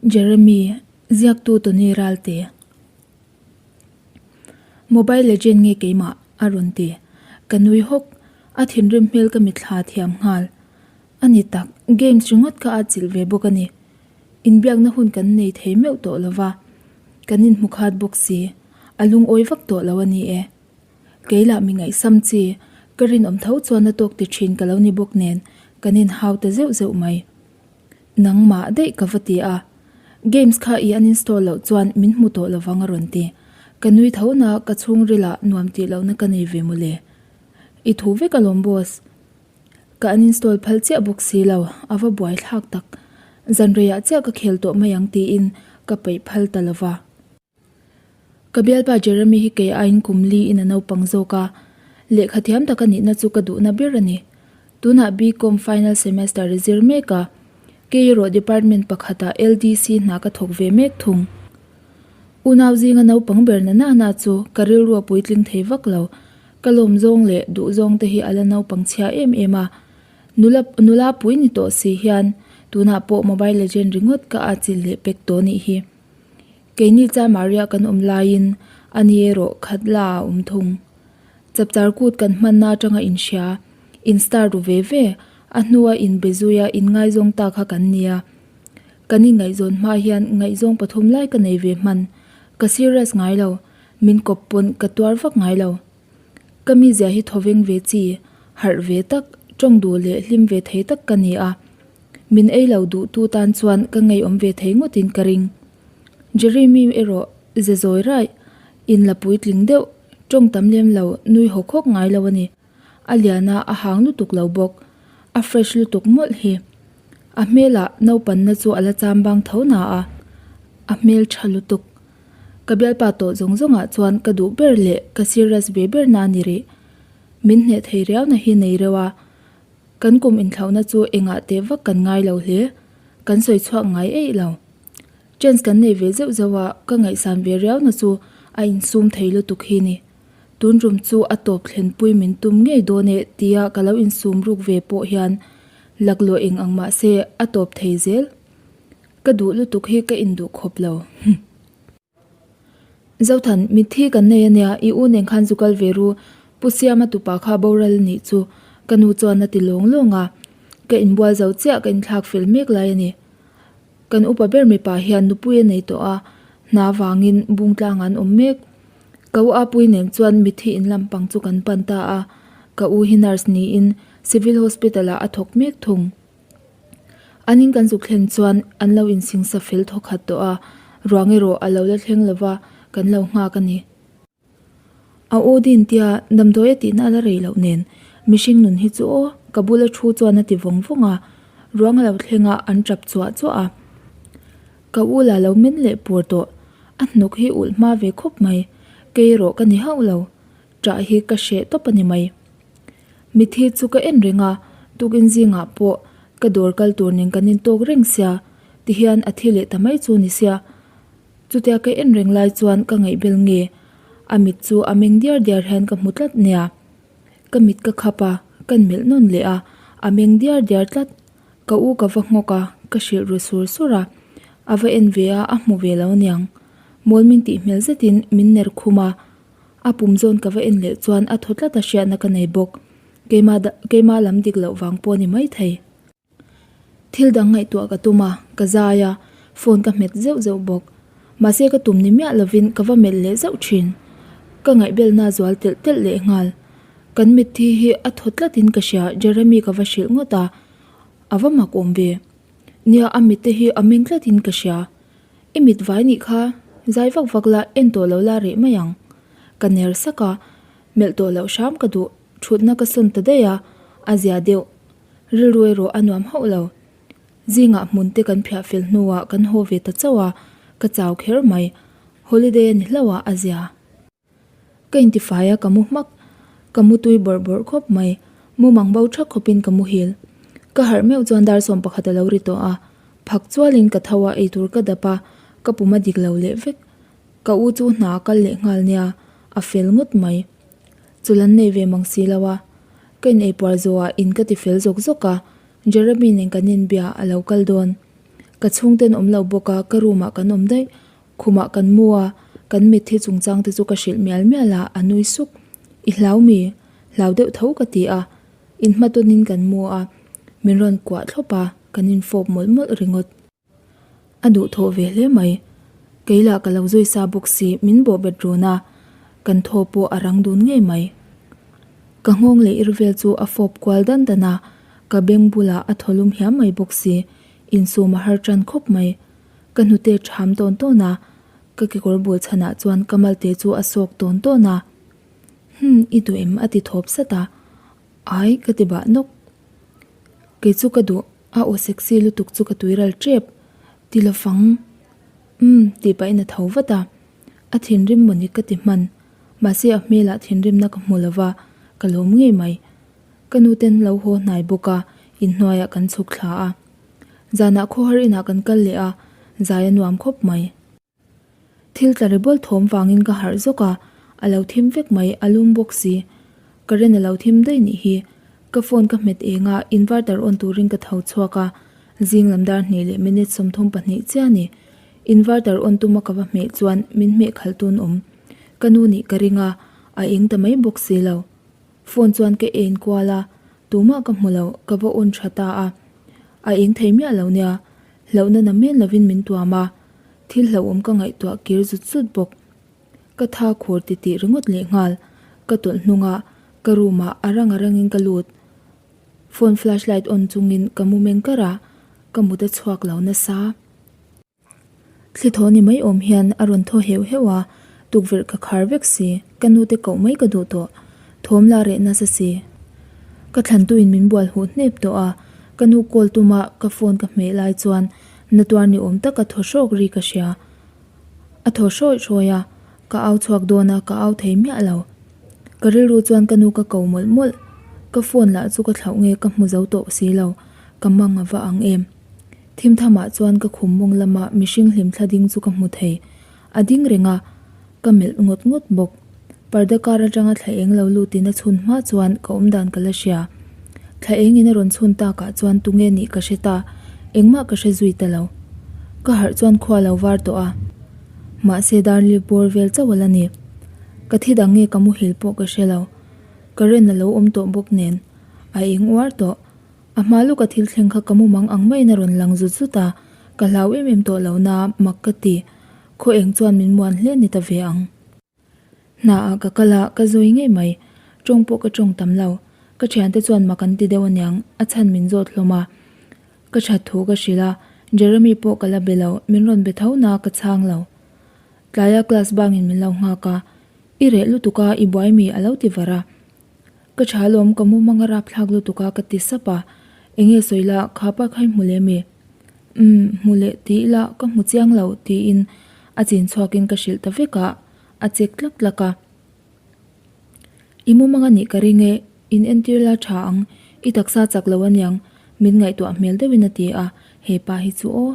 Jeremy, ziaktu Tony Ralte. Mobile Legend nge keimah? a rawn ti. Ka nui hawk. A thinrim hmel ka mitthla thiam nghal. A ni tak, games ringawt kha a chilh ve bawk a ni. Inbiakna hun kan nei thei meuh tawh lo va, kan inhmu khat bawk si. A lungawi vak tawh lo a ni e. Kei lah mi ngaihsam chi, ka rinawm tho chuan a tawk ti thin ka lo ni bawk nen, kan inhau ta zeuh zeuh mai. Nangmah daih ka va ti a, games kha i uninstall loh chuan min hmu tawh lovang a rawn ti. Ka nui tho na ka chhungrilah nuam tih lohna ka nei ve mawle. I thu vek alawm boss. Ka uninstall phal chiah bawk si lo, a va buai thlak tak. Zanreiah chiah ka khel tawh mai ang tiin ka peih phal ta lova. Ka bialpa Jeremy hi kei aiin kum li in a naupang zawk a, lehkha thiam tak a nihna chu ka duhna ber a ni. Tunah BCom final semester i zir mek a, kei erawh department pakhatah LDC hna ka thawk ve mek thung. Unau zinga naupang ber na nana chu ka rilru a puitling thei vak lo, ka lawm zawng leh duh zawng te hi a la naupang chhia em em a. Nula nula pui ni tawh si hian tunah pawh Mobile Legend ringawt ka atchilh leh pek tawh nih hi. Keini cha Maria kan awm laiin a ni erawh khat la a awm thung. Chapchar kut kan hmanna atanga inhria, in star ru ve ve, a hnua inbe zuia inngaizawng ta kha kan nia. Kan inngaihzawn hma hian ngaihzawng pathum lai ka nei ve hman. Ka serious ngai lo, min kawp pawn ka tuar vak ngai lo. Ka mizia hi thawveng ve chi, harh ve tak, tawng duh leh hlim ve thei tak ka ni a. Min ei lo duh tu tan chuan ka ngeiawm ve thei ngawtin ka ring. Jeremy erawh ze zawi raih, in la puitling deuh, tawng tam lem lo, nui hawk hawk ngai lo a ni. A lian a, a hang lutuk lo bawk. A fresh lutuk mawlh hi. A hmelah naupanna chu a la cham bang tho na a, a hmel tha lutuk. Ka bialpa tawh zawng zawngah chuan ka duh ber leh ka serious ve ber na a ni rih. Min hneh thei riauna hi nei reuh a. Kan kum inthlauhna chu engah teh vak kan ngai lo hle. Kan sawi chhuak ngai eih lo. Chance kan nei ve zeuh zeuh a, ka ngaihsan ve riauna chu a insum thei lutuk hi ni. Tun rum chu a tawp thlenpui min tum ngei dawn e tia ka lo insum ruk ve pawh hian laklawh eng ang mah se a tawp thei zel. Ka duh lutuk hi ka induh khawp lo. Zothan, mitthi kan nei ania, i u nen khan zu kal ve ru, Pu Siama tupa kha boral nih chu ka nu chuan a ti lawng lawng a, ka inbual zo chiah ka inthlak fel mek lai a ni. Kan upa ber mipa hian nupui a nei tawh a, hna vangin bungtlang an awm mek. Ka u Apui nen chuan mitthi in lampang chu kan pan ta a, ka u hi nurse niin Civil Hospital ah a thawk mek thung. An in kan zuk thlen chuan an lo insingsa fel thaw khat tawh a, ruang erawh a lo la thleng lo va, kan lo nghak a ni. A aw din tia damdawi a tihna a la rei loh nen mihring nun hi chu aw ka bula thu chuan a ti vawng vawng a, ruang a lo thleng a an tap chuah chuah a. Ka u la lo men leh pur tawh, a hnuk hi ulh hma ve khawp mai, kei erawh ka ni hauh lo, ṭah hi ka hreh tawp a ni mai. Mithi chu ka en reng a, tukin zingah pawh ka dawr kal tur nen kan intawk reng sia, tihian a thi leh ta mai chu ni sia. Chutia ka en reng lai chuan ka ngaihbel nge? A mit chu a meng diar diar hian ka hmu tlat nia. Ka mit ka khap a, kan melh nawn leh a, a meng diar diar tlat. Ka u ka va nghawk a, ka hrilh ru sur sur a. A va en ve a, a hmu ve lo niang. Mawl min tih hmel zetin min ner khum a. A pum zawn ka va en leh chuan a thaw tlat a hriatna ka nei bawk. Keimah keimah lam dik loh vang pawh a ni maithei. Thil dang ngaihtuah ka tum a, ka zai a, phone ka hmet zeuh zeuh bawk. Mahse ka tum ni miah lovin ka va melh leh zauh thin. Ka ngaihbelna zual telh telh leh nghal. Kan mitthi hi a thaw tlatin ka hria, Jeremy ka va hrilh ngawt a, a va mak awm ve. Nia a mitte hi a meng tlatin ka hria. I mit vai nih kha zai vak vak la en tawh lo la reh mai ang. Ka ner sak a, melh tawh loh hram ka duh, thutna ka sawn ta daih a, a zia deuh. Rilru erawh a nuam hauh lo. Zingah hmun te kan phiah fel hnuah kan haw ve ta chauh a, ka chau kher mai. Holiday a ni hlauh a, a zia. Ka intifai a, ka mu hmak. Ka mu tui bawrh bawrh khawp mai. Mumang bo thak khawpin ka muhil. Ka harh meuh chuan dar sawm pakhat a lo ri tawh a. Phak chualin ka tho a, eitur ka dap a, ka pum a dik lo leh vek. Ka u chu hna a kal leh nghal nia, a fel ngawt mai. Chul an nei ve mang si lo a. Ka in eipuar zawhah in ka ti fel zawk zawk a, Jeremy nen kan inbia a lo kal dawn. Ka chhungten awm lo bawk a, ka room ah kan awm daih. Khumah kan mu a, kan mitthi chungchang te chu ka hrilh mial mial a, a nui suk. I hlau mi? Hlau deuh tho ka ti a. Inhmatawnin kan mu a, min rawn kuah thlawp a, kan infawp mawlh mawlh ringawt. A duhthawh ve hle mai. Kei lah ka lo zui sa bawk si, min bawh bet run a, kan thaw pawh a rang dun ngei mai. Ka nghawng leh ir vel chu a fawp kual dan dan a, ka beng bulah a thaw lum hiam mai bawk si, insum a har tan khawp mai. Ka hnute ṭham tawn tawn a, ka kekawr bul chhanah chuan ka malte chu a sawk tawn tawn a. Hum, i duh em? a ti thawp sat a. Ai, ka ti bah nawk. Kei chu ka duh, a aw sexy lutuk chu ka tuiral ṭep. Ti lo fang. Umm, tih pahin a tho vat a. A thinrim mawni ka ti hman. Mahse a hmelah thinrimna ka hmu lo va, ka lawm ngei mai. Ka nuten lo haw hnai bawk a, inhnuaiah kan chhuk thla a. Zanah khawhar inah kan kal leh a, zai a nuam khawp mai. Thil tla ri bawl thawm vangin ka harh zawk a, a lo thim vek mai, a lum bawk si. Current a lo thim daih nih hi. Ka phone ka hmet eng a, inverter on turin ka tho chhuak a, zing lam dar hnih leh minute 32 chiah a ni. Inverter on tuma ka va hmeh chuan min hmeh khalh tun awm. Ka nu nih ka ring a, a eng ta mai bawk si lo. Phone chuan ka en kual a, tumah ka hmu lo, ka va on tha ta a. A eng thei miah lo nia, hlauhna na men lovin min tuam a, thil hlauhawm ka ngaihtuah kir zut zut bawk. Ka tha khur ti tih ringawt leh nghal, ka tawlh hnung a, ka room ah a rang a rangin ka lut. Phone flashlight on chungin ka mu meng kar a, ka mut a chhuak lo nasa. Thli thaw ni mai awm hian a rawn thaw heuh heuh a, tukverh ka khar vek si, ka nute koh mai ka duh tawh, thawm la reh nasa si. Ka thlantuin min bual huh hnep tawh a, ka nu call tuma ka phone ka hmeh lai chuan na tuar ni awm taka thaw hrawk ri ka hria. A thaw hrawih hrawih a, ka au chhuak dawn a, ka au thei miah lo. Ka rilru chuan ka nu ka ko mawlh mawlh, ka phone lah chu ka thlauh nge ka hmu zo tawh si lo, ka mang a va ang em. Thim thamah chuan ka khum mawng lama mihring hlim thla ding chu ka hmu thei. A ding reng a, ka melh ngawt ngawt bawk. Parda kar atanga thla eng lo lutin a chhun hma chuan ka awmdan ka la hria. Thla engin a rawn chhun takah chuan tunge nih ka hre ta, engmah ka hre zui ta lo. Ka harh chuan khua lo var tawh a. Mahse darli bawr vel chauh a la ni. Ka thi dang nge ka muhil pawh ka hre lo. Current a lo awm tawh bawk nen, a eng uar tawh. A hma lawka thil thleng kha ka mumang ang maiin a rawn lang zut zut a, ka hlau em em tawh lo na, mak ka ti. Khaw eng chuan min muan hle ni ta ve ang. Hna ah ka kal a, ka zawi ngei mai. Tawng pawh ka tawng tam lo. Ka thiante chuan mak an ti deuh aniang, a chhan min zawt hlawm a. Ka that thu ka hrilh a, Jeremy pawh ka la be lo, min rawn be tho na ka chhang lo. Tlaia class bangin min lo nghak a, I reh lutuk a, i buai mi a lo ti var a. Ka tha lawm, ka mumang a rapthlak lutuk a ka ti sap a, enge sawi la, kha pa kha i hmu leh mi? Umm, hmu leh ti ila ka hmu chiang lo tiin a chin chhuakin ka hrilh ta vek a, a chek tlak tlak a. I mumang a nih ka ring e, in entir la tha ang, i taksa chak lo aniang, min ngaihtuah hmel deuhin a ti a, hepa hi chu aw.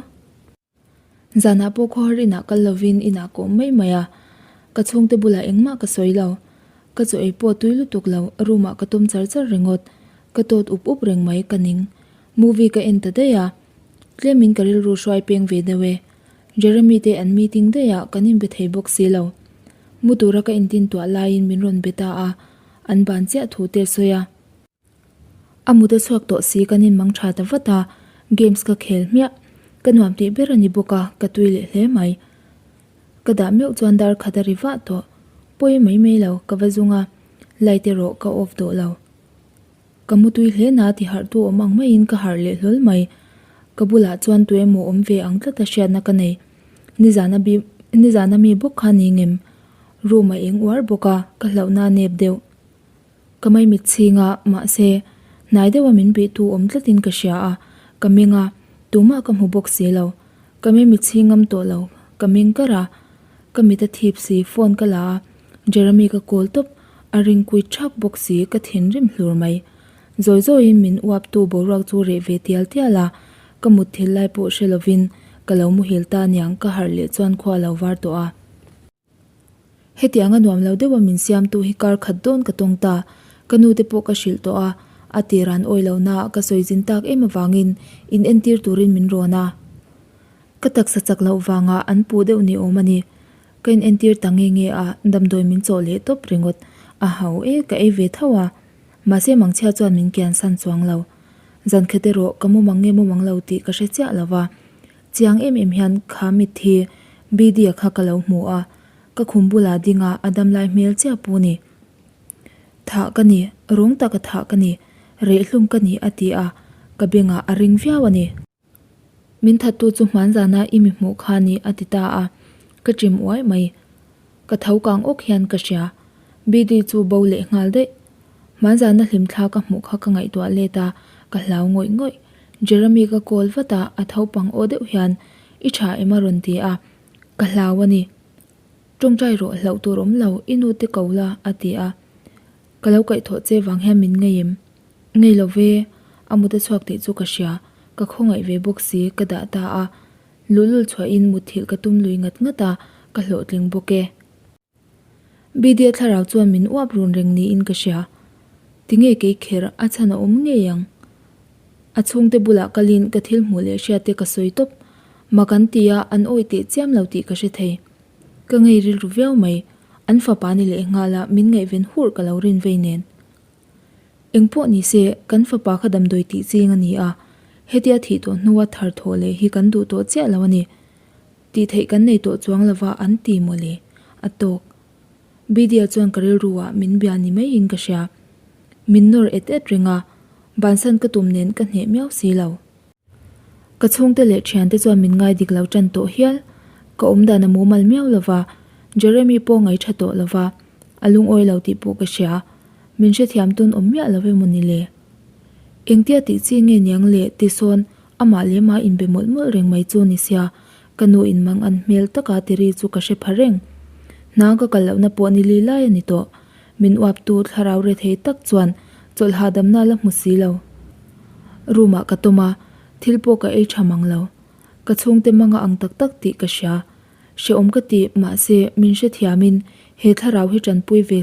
Zanah pawh khawhar inah kal lovin inah ka awm mai mai a, ka chhungte bulah engmah ka sawi lo. Ka chaw ei pawh tui lutuk lo, room ah ka tum char char ringawt, ka tawt up up reng mai ka ning. Movie ka en ta daih a, tlemin ka rilru hruai peng ve deuh e. Jeremy te an meeting daih a, kan inbe thei bawk si lo. Mu tura ka intin tuah laiin min rawn be ta a, an ban chiah thu te a sawi a. A mut a chhuak tawh si kan inmang tha ta vat a, games ka khel hmiah. Ka nuam tih ber a ni bawk a, ka tui leh hle mai. Ka dah meuh chuan dar khat a ri vah tawh. Pawi mai mai lo, ka va zung a, light erawh ka off tawh lo. Ka mu tui hle na ti harh tu awm ang maiin ka harh leh hlawl mai. Ka bulah chuan tu emaw awm ve ang tlat a hriatna ka nei. Nizan a bi nizan a mi bawk kha ni ngem. Room a eng uar bawk a, ka hlauhna a nep deuh. Ka maimit chhing a, mahse, hnai deuha min bihtu awm tlatin ka hria a, ka meng a, tumah ka hmu bawk si lo. Ka maimit chhing ngam tawh lo, ka meng kar a, ka mit a thip si, phone ka la a, Jeremy ka call tawp, a ring kui thak bawk si, ka thinrim hlur mai. Zawi zawiin min uaptu boruak chu reh ve tial tial a, ka mutthil lai pawh hre lovin ka lo muhil ta aniang ka harh leh chuan khua a lo var tawh a. Hetiang a nuam lo deuha min siamtu hi kar khat dawn ka tawng ta. Ka nu te pawh ka hrilh tawh a, a tir an awi lohna ah ka sawi zin tak em avangin in entir turin min rawn a. Ka taksa chak loh vanga an puh deuh ni awm a ni. Ka in entir ta nge nge a, damdawi min chawh leh tawp ringawt. A hau e, ka ei ve tho a. Mahse mangchhia chuan min kian san chuang lo. Zan khat erawh ka mumang nge mumang lo tih ka hre chiah lo va. Chiang em em hian kha mitthi Bidya kha ka lo hmu a, ka khum bulah dinga a damlai hmel chiah pu ni. Thah ka ni, rawng taka thah ka ni, rehhlum ka ni a ti a, ka bengah a ring viau a ni. Min thattu chu hmanzana i mi hmuh kha ni a ti ta a, ka chim uai mai. Ka tho kang awk hian ka hria. BD chu bo leh nghal daih. Hmanzana hlimthla ka hmuh kha ka ngaihtuah let a, ka hlau ngawih ngawih. Jeremy ka call vat a, a tho pang aw deuh hian i tha em a rawn ti a, ka hlau a ni. Tawngtai rawh hlauh tur awm lo, i nu te ko la a ti a. Ka lo kaihthawh che vang hian min ngei em? Ngei lo ve, a mut a chhuak tih chu ka hria, ka khawngaih ve bawk si, ka dah ta a. Luhlul chhuahin mutthilh ka tum lui ngat ngat a, ka hlawhtling bawk e. Bidya thlarau chuan min uap run reng niin ka hria. Tinge kei kher a chhan a awm ngei ang? A chhungte bulah kalin ka thil hmuh leh hriatte ka sawi tawp. Mak an ti a, an awih teh chiam lo tih ka hre thei. Ka ngei rilru viau mai, an fapa ni leh nghal a min ngaihven hurh ka lo rin vei nen. Eng pawh ni se, kan fapa kha damdawi tih ching a ni a, hetia thih tawh hnua thar thawh leh hi kan duh tawh chiah lo a ni. Tih theih kan nei tawh chuang lova an ti mawle, a tawk. Bidya chuan ka rilru ah min bia ni maiin ka hria. Min nawr et et reng a, bansan ka tum nen ka hneh miau si lo. Ka chhungte leh thiante chuan min ngai dik lo tan tawh hial. Ka awmdan a mumal miau lova, Jeremy pawh ngaih tha tawh lova, a lungawi lo tih pawh ka hria. Min hrethiam tun awm miah lo emaw ni le? Engtia tih chi nge niang le ti sawn amah leh mah inbe mawlh mawlh reng mai chu ni sia, ka nu in mang an hmel taka tiri chu ka hre pha reng. Hna ka kal lohna pawh ni li lai a ni tawh. Min uaptu thlarau rethei tak chuan chawlh hahdamna la hmu si lo. Room ah ka tawm a, thil pawh ka ei tha mang lo. Ka chhungte manga ang tak tak tih ka hria. Hrehawm ka ti, mahse min hrethiamin he thlarau hi tanpui ve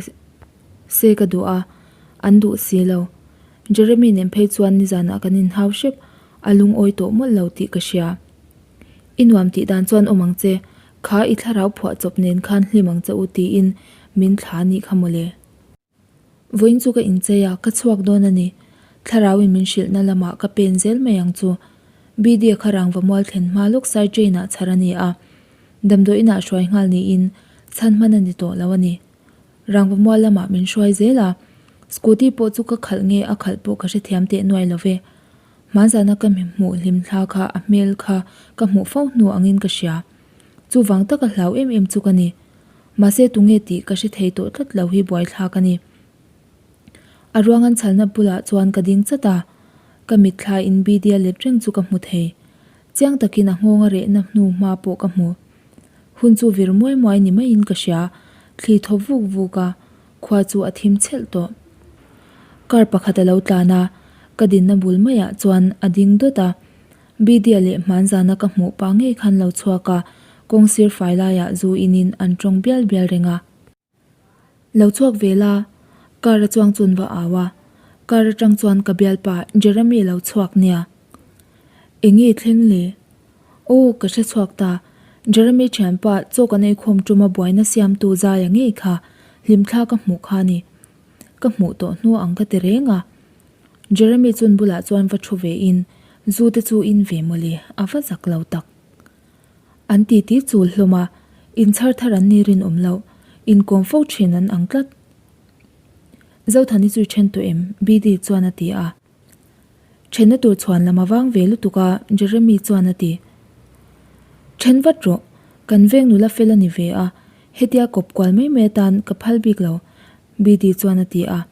se ka duh a, an duh si lo. Jeremy nen phei chuan nizanah kan inhau hrep, a lungawi tawh mawlh lo tih ka hria. I nuam tih dan chuan awm ang che, kha i thlarau phuah chawp nen khan hlim ang che u tiin min thla nih kha mawle. Vawiin chu ka inchei a, ka chhuak dawn a ni. Thlarauin min hrilhna lamah ka pen zel mai ang chu. Bidya kha rangva mual thlen hma lawk sai train ah chhar a ni a. Damdawi inah hruai nghal niin chhan hman a ni tawh lo a ni. Rangva mual lamah min hruai zel a, scooty pawh chu ka khalh nge a khalh pawh ka hrethiam teh nuai lo ve. Hmanzana ka hmuh hlim thla kha a hmel kha ka hmuh fo hnu angin ka hria. Chuvang taka hlau em em chu ka ni. Mahse tunge tih ka hre thei tawh tlat lo hi buaithlak a ni. A ruang an chhalna bulah chuan ka ding chat a, ka mitthla in Bidya let reng chu ka hmu thei. Chiang takin a nghawng a rehna hnu hma pawh ka hmu. Hun chu vir muai muai ni maiin ka hria, thli thaw vuk vuk a, khua chu a thim chhelh tawh. Car pakhat a lo tlan a, ka dinna bul maiah chuan a ding dawt a. Bidya leh Hmanzana ka hmuh pah ngei khan lo chhuak a, kawng sir fai laiah zu inin an tawng bial bial reng a. Lo chhuak ve la, car a chuang chun va au a, car atang chuan ka bialpa Jeremy lo chhuak nia. Enge thleng le? Aw, ka hre chhuak ta, Jeremy thianpa chaw kan eikhawm tuma buaina siamtu Zaia ngei kha hlimthla ka hmuh kha ni. Ka hmuh tawh hnu ang ka ti reng a. Jeremy chun bulah chuan va thu ve in, zu te chu in ve mawle, a va zak lo tak. An titi chul hlawm a, in chhar thar an ni rinawm loh, inkawm fo thin an ang tlat. Zothani chu i then tawh em? BD chuan a ti a. Thenna tur chhuan lam a vang ve lutuk a, Jeremy chuan a ti. Then vat rawh, kan veng nula fel a ni ve a, hetia kawp kual mai mai atan ka phal bik lo, BD chuan a ti a.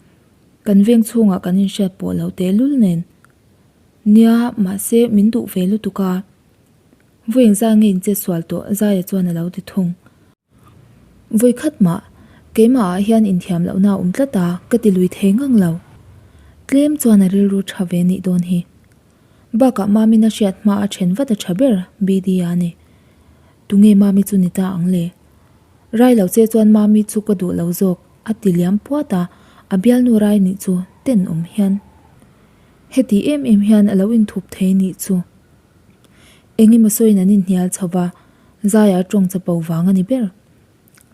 Kan veng chhungah kan inhriat pawh lo tehlul nen. Nia, mahse min duh ve lutuk a. Vawi engzah nge in chet sual tawh Zaia chuan a lo ti thung. Vawi khat mah, keimah ah hian inthiam lohna a awm tlat a, ka ti lui thei ngang lo. Tlem chuan a rilru tha ve nih dawn hi. Bakah Mamina hriat hma a then vat a tha ber, BD a ni. Tunge Mami chu ni ta ang le? Rai lo che chuan Mami chu ka duh lo zawk, a ti liam puat a, a bialnu rai nih chu tenawm hian. Heti em em hian a lo inthup thei nih chu. Eng emaw sawiin an inhnial chho va, Zaia tawng chapo vang a ni ber.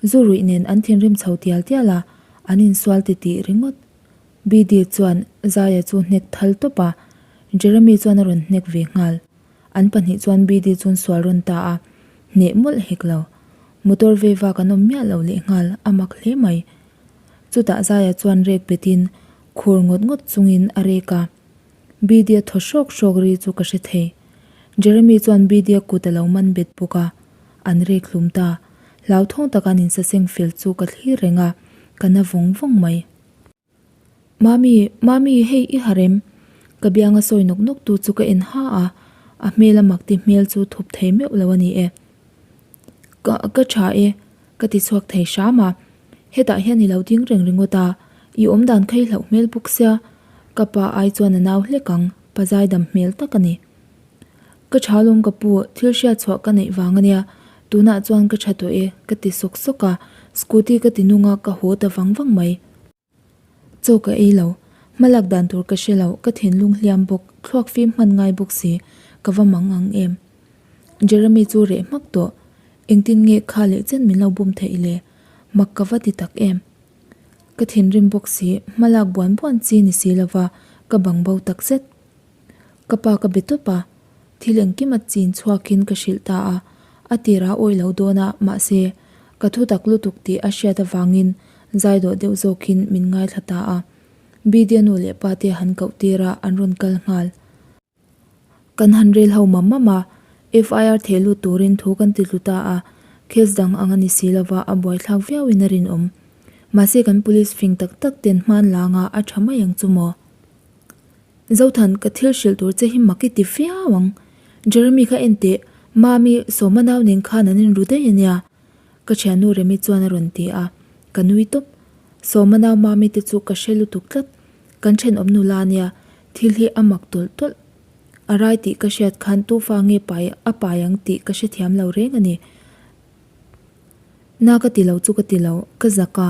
Zu ruih nen an thinrim chho tial tial a, an insual titih ringawt. BD chuan Zaia chu hnek thal tawp a, Jeremy chuan a rawn hnek ve nghal. An pahnih chuan BD chu an sual rawn ta a, hneh mawlh hek lo. Motor vei vak an awm miah lo lehnghal, a mak hle mai. Chutah Zaia chuan rek betin khur ngawt ngawt chungin a rek a. BD-a thaw hrawk hrawk ri chu ka hre thei. Jeremy chuan BD-a kut a lo man bet bawk a, an rek hlum ta. Hlauthawng taka an insaseng fel chu ka thlir reng a, ka na vawng vawng mai. Mami, Mami, hei i harh em? Ka bianga sawi nawk nawk tu chu ka en ha a, a hmel a mak ti hmel chu thup thei meuh lo a ni e. Ka, ka tha e, ka ti chhuak thei hram a. Hetah hian i lo ding reng ringawt a, i awm dan kha i hlauh hmel bawk sia, ka pa ai chuan a nau hlek ang, pa zaidam hmel tak a ni. Ka tha lawm ka pu, thil hriat chhuah ka neih vang a nia, tunah chuan ka tha tawh e, ka ti sawk sawk a, scooty ka ti nung a, ka haw ta vang vang mai. Chaw ka ei lo, hma lak dan tur ka hre lo, ka thinlung hliam bawk, thluak fim hman ngai bawk si, ka va mang ang em. Jeremy chu reh hmak tawh, engtin nge kha leh chen min lo bum theih le, mak ka va ti tak em. Ka thinrim bawk si, hma lak buan buan chi ni si lova, ka bang bo tak zet. Ka pa ka be tawp a, thil engkim a chin chhuakin ka hrilh ta a, a tirah awih lo dawn a, mahse, ka thu tak lutuk tih a hriat avangin zai dawh deuh zawkin min ngaithla ta a. Bidya nu leh pa te han koh tir a, an rawn kal nghal. Kan han rel ho mam mam a, FIR theh lut turin thu kan ti tlu ta a, case dang ang a ni si lova a buaithlak viauin a rinawm. Mahse kan police fing tak tak ten hman langa a tha mai ang chu maw? Zothan, ka thil hrilh tur che hi mak i ti viau ang. Jeremy kha en teh, Mami, Sawma nau nen khan an inru daih a nia. Ka thiannu Remi chuan a rawn ti a, ka nui tawp. Sawma nau Mami te chu ka hre lutuk tlat. Kan thenawm nula a nia, thil hi a mak tawlh tawlh. A rai tih ka hriat khan tufa nge pai a pai ang tih ka hrethiam lo reng a ni. Na ka ti lo chu ka ti lo, ka zak a,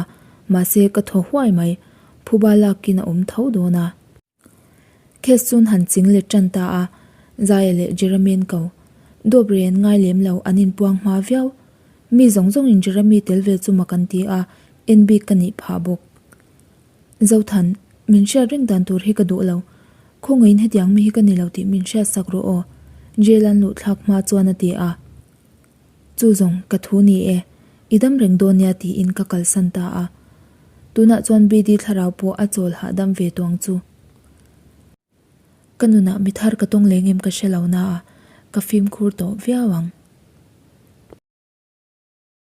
mahse ka thaw huai mai. Phuba lakin a awm tho dawn a. Case chun han ching let tan ta a, Zaia leh Jeremy an ko. Dawp rei an ngai lem lo, an inpuang hma viau. Mi zawng zawngin Jeremy tel ve chu mak an ti a, en bik ka nih phah bawk. Zothan, min hriat reng dan tur hi ka duh lo. Khawngaihin hetiang mi hi ka ni lo tih min hriat sak rawh aw, Jail an luh thlak hma chuan a ti a. Chu zawng, ka thu ni e, i dam reng dawn nia tiin ka kalsan ta a. Tunah chuan BD thlarau pawh a chawl hahdam ve tuang chu. Ka nunah mi thar ka tawng leng em ka hre lo na a, ka fimkhur tawh viau ang.